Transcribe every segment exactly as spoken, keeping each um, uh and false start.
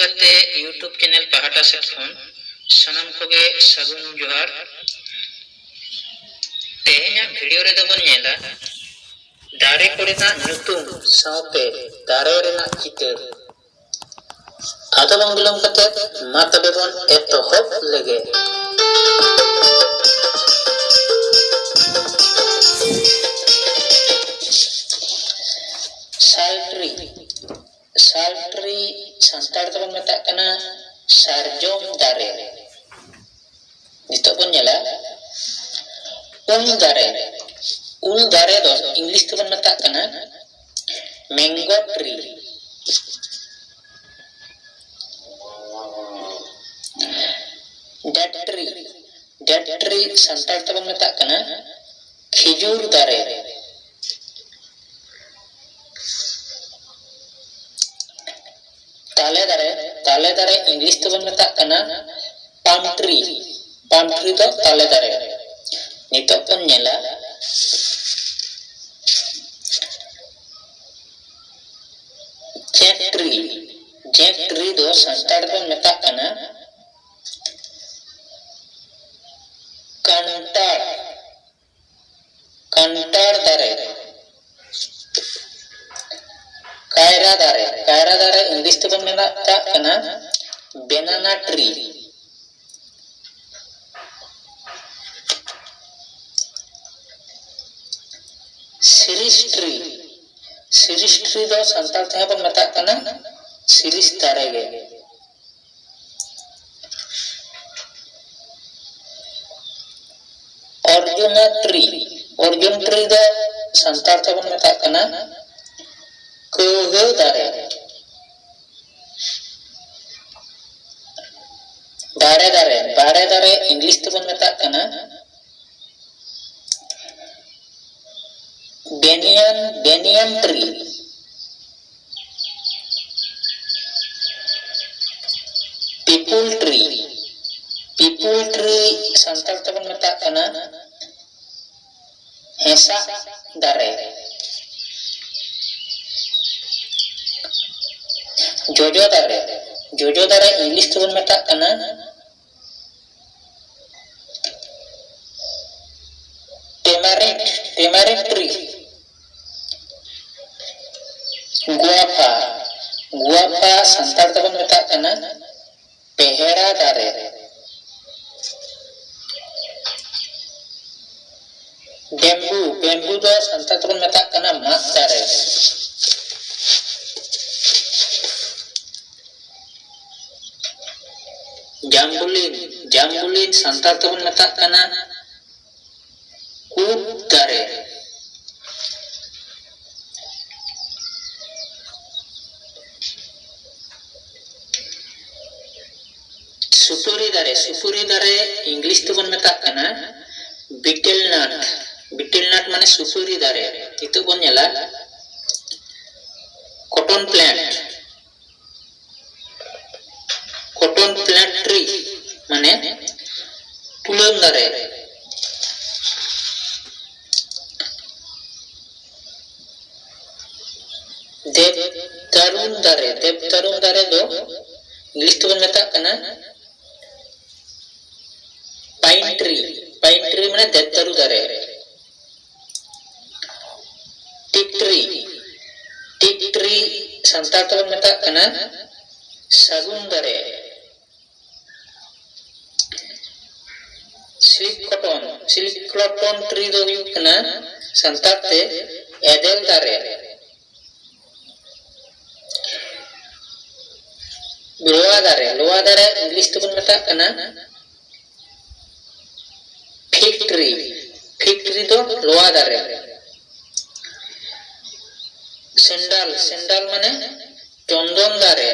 ᱜᱟᱛᱮ YouTube channel ᱯᱟᱦᱴᱟ ᱥᱮᱫ ᱠᱷᱚᱱ ᱥᱟᱱᱟᱢ ᱠᱚᱜᱮ ᱥᱟᱹᱜᱩᱱ ᱡᱚᱦᱟᱨ᱾ ᱛᱮᱦᱮᱧᱟᱜ ᱵᱷᱤᱰᱤᱭᱳ ᱨᱮᱫᱚ ᱵᱚᱱ ᱧᱮᱞᱟ ᱫᱟᱨᱮ ᱠᱚᱨᱮᱱᱟᱜ ᱧᱩᱛᱩᱢ ᱥᱟᱶᱛᱮ ᱫᱟᱨᱮ ᱨᱮᱱᱟᱜ ᱪᱤᱛᱟᱹᱨ᱾ ᱟᱫᱚ ᱵᱟᱝ ᱵᱤᱞᱚᱢ ᱠᱟᱛᱮ ᱢᱟ ᱛᱚᱵᱮ ᱵᱚᱱ ᱮᱛᱚᱦᱚᱵ ᱞᱮᱜᱮ᱾ ᱥᱟᱞ ᱴᱨᱤ, ᱥᱟᱞ ᱴᱨᱤ ᱥᱟᱱᱛᱟᱲ ᱛᱮᱵᱚᱱ ᱢᱮᱛᱟᱜ ᱠᱟᱱᱟ ᱥᱟᱨᱡᱚᱢ ᱫᱟᱨᱮ᱾ ᱱᱤᱛᱚᱜ ᱵᱚᱱ ᱧᱮᱞᱟ ᱩᱞ ᱫᱟᱨᱮ᱾ ᱩᱞ ᱫᱟᱨᱮ ᱫᱚ ᱤᱝᱞᱤᱥ ᱛᱮᱵᱚᱱ ᱢᱮᱛᱟᱜ ᱠᱟᱱᱟ ᱢᱮᱝᱜᱳ ᱴᱨᱤ᱾ ᱰᱮᱴ ᱴᱨᱤ, ᱰᱮᱴ ᱴᱨᱤ ᱥᱟᱱᱛᱟᱲ ᱛᱮᱵᱚᱱ ᱢᱮᱛᱟᱜ ᱠᱟᱱᱟ ᱠᱷᱤᱡᱩᱨ ᱫᱟᱨᱮ᱾ ᱛᱟᱞᱮ ᱫᱟᱨᱮ, ᱛᱟᱞᱮ ᱫᱟᱨᱮ ᱤᱝᱞᱤᱥ ᱛᱮᱵᱚᱱ ᱢᱮᱛᱟᱜ ᱠᱟᱱᱟ ᱯᱟᱢ ᱴᱨᱤ᱾ ᱯᱟᱢ ᱴᱨᱤ ᱫᱚ ᱛᱟᱞᱮ ᱫᱟᱨᱮ᱾ ᱱᱤᱛᱚᱜ ᱵᱚᱱ ᱧᱮᱞᱟ ᱡᱮᱠ ᱴᱨᱤ᱾ ᱡᱮᱠ ᱴᱨᱤ ᱫᱚ ᱥᱟᱱᱛᱟᱲ ᱵᱚᱱ ᱢᱮᱛᱟᱜ ᱠᱟᱱᱟ ᱠᱟᱱᱴᱷᱟᱲ᱾ ᱠᱟᱱᱴᱷᱟᱲ ᱫᱟᱨᱮ᱾ ᱠᱟᱭᱨᱟ ᱫᱟᱨᱮ, ᱠᱟᱭᱨᱟ ᱫᱟᱨᱮ ᱤᱝᱞᱤᱥ ᱛᱮᱵᱚᱱ ᱢᱮᱛᱟᱜ ᱠᱟᱱᱟ ᱵᱮᱱᱟᱱᱟ ᱴᱨᱤ᱾ ᱥᱤᱨᱤᱥ ᱴᱨᱤ, ᱥᱤᱨᱤᱥ ᱴᱨᱤ ᱫᱚ ᱥᱟᱱᱛᱟᱲ ᱛᱮᱦᱚᱸ ᱵᱚᱱ ᱢᱮᱛᱟᱜ ᱠᱟᱱᱟ ᱥᱤᱨᱤᱥ ᱫᱟᱨᱮ ᱜᱮ᱾ ᱚᱨᱡᱩᱱᱟ ᱴᱨᱤ, ᱚᱨᱡᱩᱱ ᱴᱨᱤ ᱫᱚ ᱥᱟᱱᱛᱟᱲ ᱛᱮᱵᱚᱱ ᱢᱮᱛᱟᱜ ᱠᱟᱱᱟ ᱠᱟᱹᱣᱦᱟᱹ ᱫᱟᱨᱮ᱾ ᱵᱟᱲᱮ ᱫᱟᱨᱮ, ᱵᱟᱲᱮ ᱫᱟᱨᱮ ᱤᱝᱞᱤᱥ ᱛᱮᱵᱚᱱ ᱢᱮᱛᱟᱜ ᱠᱟᱱᱟ ᱵᱮᱱᱤᱭᱟᱱ, ᱵᱮᱱᱤᱭᱟᱱ ᱴᱨᱤ᱾ ᱯᱤᱯᱩᱞ ᱴᱨᱤ, ᱯᱤᱯᱩᱞ ᱴᱨᱤ ᱥᱟᱱᱛᱟᱲ ᱛᱮᱵᱚᱱ ᱢᱮᱛᱟᱜ ᱠᱟᱱᱟ ᱦᱮᱸᱥᱟᱜ ᱫᱟᱨᱮ᱾ ᱡᱚᱡᱚ ᱫᱟᱨᱮ, ᱡᱚᱡᱚ ᱫᱟᱨᱮ ᱤᱝᱞᱤᱥ ᱛᱮᱵᱚᱱ ᱢᱮᱛᱟᱜ ᱠᱟᱱᱟ tamarind, tamarind tree᱾ ᱜᱩᱣᱟᱯᱷᱟ, ᱜᱩᱣᱟᱯᱷᱟ ᱥᱟᱱᱛᱟᱲ ᱛᱮᱵᱚᱱ ᱢᱮᱛᱟᱜ ᱠᱟᱱᱟ ᱯᱮᱦᱮᱲᱟ ᱫᱟᱨᱮ᱾ ᱵᱮᱢᱵᱩ, ᱵᱮᱢᱵᱩ ᱫᱚ ᱥᱟᱱᱛᱟᱲ ᱛᱮᱵᱚᱱ ᱢᱮᱛᱟᱜ ᱠᱟᱱᱟ ᱢᱟᱫ ᱫᱟᱨᱮ᱾ ᱡᱟᱢᱵᱩᱞᱤᱱ, ᱡᱟᱢᱵᱩᱞᱤᱱ ᱥᱟᱱᱛᱟᱲ ᱛᱮᱵᱚᱱ ᱢᱮᱛᱟᱜ ᱠᱟᱱᱟ ᱠᱩᱫ ᱫᱟᱨᱮ᱾ ᱥᱩᱯᱟᱹᱨᱤ ᱫᱟᱨᱮ, ᱥᱩᱯᱟᱹᱨᱤ ᱫᱟᱨᱮ ᱤᱝᱞᱤᱥ ᱛᱮᱵᱚᱱ ᱢᱮᱛᱟᱜ ᱠᱟᱱᱟ betel nut᱾ Betel nut ᱢᱟᱱᱮ ᱥᱩᱯᱟᱹᱨᱤ ᱫᱟᱨᱮ᱾ ᱱᱤᱛᱚᱜ ᱵᱚᱱ ᱧᱮᱞᱟ cotton plant᱾ Cotton plant tree ᱢᱟᱱᱮ ᱛᱩᱞᱟᱹᱢ ᱫᱟᱨᱮ᱾ ᱫᱮᱵᱫᱟᱨᱩᱱ ᱫᱟᱨᱮ, ᱫᱮᱵᱫᱟᱨᱩᱱ ᱫᱟᱨᱮ ᱫᱚ ᱤᱝᱞᱤᱥ ᱛᱮᱵᱚᱱ ᱢᱮᱛᱟᱜ ᱠᱟᱱᱟ pine tree᱾ Pine tree ᱢᱟᱱᱮ ᱫᱮᱵᱫᱟᱨᱩ ᱫᱟᱨᱮ᱾ teak tree, teak tree Santal ᱛᱮᱵᱚᱱ ᱢᱮᱛᱟᱜ ᱠᱟᱱᱟ ᱥᱟᱹᱜᱩᱱ ᱫᱟᱨᱮ᱾ silk cotton, silk cotton tree ᱫᱚ ᱦᱩᱭᱩᱜ ᱠᱟᱱᱟ ᱥᱟᱱᱛᱟᱲ ᱛᱮ ᱮᱫᱮᱞ ᱫᱟᱨᱮ᱾ ᱞᱚᱣᱟ ᱫᱟᱨᱮ, ᱞᱚᱣᱟ ᱫᱟᱨᱮ ᱤᱝᱞᱤᱥ ᱛᱮᱵᱚᱱ ᱢᱮᱛᱟᱜ ᱠᱟᱱᱟ fig tree᱾ Fig tree ᱫᱚ ᱞᱚᱣᱟ ᱫᱟᱨᱮ᱾ ᱥᱮᱱᱰᱟᱞ, ᱥᱮᱱᱰᱟᱞ ᱢᱟᱱᱮ ᱪᱚᱱᱫᱚᱱ ᱫᱟᱨᱮ᱾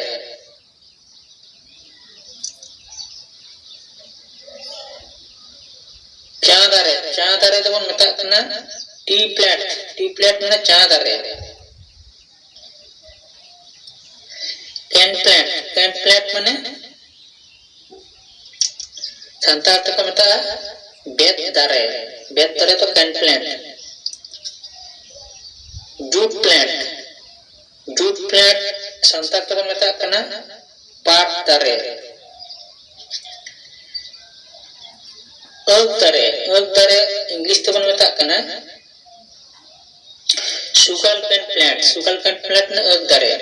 ᱪᱟ ᱫᱟᱨᱮ, ᱪᱟ ᱫᱟᱨᱮ ᱫᱚᱵᱚᱱ ᱢᱮᱛᱟᱜ ᱠᱟᱱᱟ tea plant᱾ Tea plant ᱢᱟᱱᱮ ᱪᱟ ᱫᱟᱨᱮ᱾ can plant, can plant ᱢᱟᱱᱮ ᱥᱟᱱᱛᱟᱲ ᱛᱮᱠᱚ ᱢᱮᱛᱟᱜᱼᱟ ᱵᱮᱛ ᱫᱟᱨᱮ᱾ ᱵᱮᱛ ᱫᱟᱨᱮ ᱫᱚ can plant᱾ jute plant, jute plant Santal ᱛᱮᱵᱚᱱ ᱢᱮᱛᱟᱜ ᱠᱟᱱᱟ ᱯᱟᱴ ᱫᱟᱨᱮ᱾ ᱟᱹᱠ ᱫᱟᱨᱮ, ᱟᱹᱠ ᱫᱟᱨᱮ ᱤᱝᱞᱤᱥ ᱛᱮᱵᱚᱱ ᱢᱮᱛᱟᱜ ᱠᱟᱱᱟ sugarcane plant, sugarcane plant ᱨᱮᱱᱟᱜ ᱟᱹᱠ ᱫᱟᱨᱮ᱾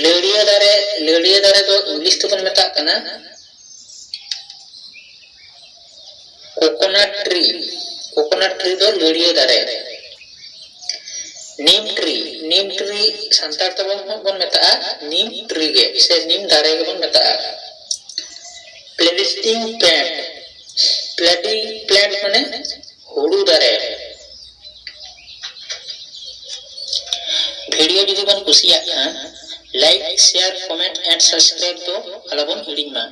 ᱞᱟᱹᱲᱭᱟᱹ ᱫᱟᱨᱮ, ᱞᱟᱹᱲᱭᱟᱹ ᱫᱟᱨᱮ ᱫᱚ ᱤᱝᱞᱤᱥ ᱛᱮᱵᱚᱱ ᱢᱮᱛᱟᱜ ᱠᱟᱱᱟ coconut tree, coconut tree ᱫᱚ ᱞᱟᱹᱲᱭᱟᱹ ᱫᱟᱨᱮ᱾ ᱱᱤᱢ ᱴᱨᱤ, ᱱᱤᱢ ᱴᱨᱤ ᱥᱟᱱᱛᱟᱲ ᱛᱮᱵᱚᱱ ᱵᱚᱱ ᱢᱮᱛᱟᱜᱼᱟ ᱱᱤᱢ ᱴᱨᱤ ᱜᱮ, ᱥᱮ ᱱᱤᱢ ᱫᱟᱨᱮ ᱜᱮᱵᱚᱱ ᱢᱮᱛᱟᱜᱼᱟ᱾ Planting plant, planting plant ᱢᱟᱱᱮ ᱦᱩᱲᱩ ᱫᱟᱨᱮ᱾ ᱵᱷᱤᱰᱤᱭᱳ ᱡᱩᱫᱤ ᱵᱚᱱ ᱠᱩᱥᱤᱭᱟᱜ ᱠᱷᱟᱱ, like, share, comment and subscribe ᱫᱚ ᱟᱞᱚᱵᱚᱱ ᱦᱤᱲᱤᱧ ᱢᱟ᱾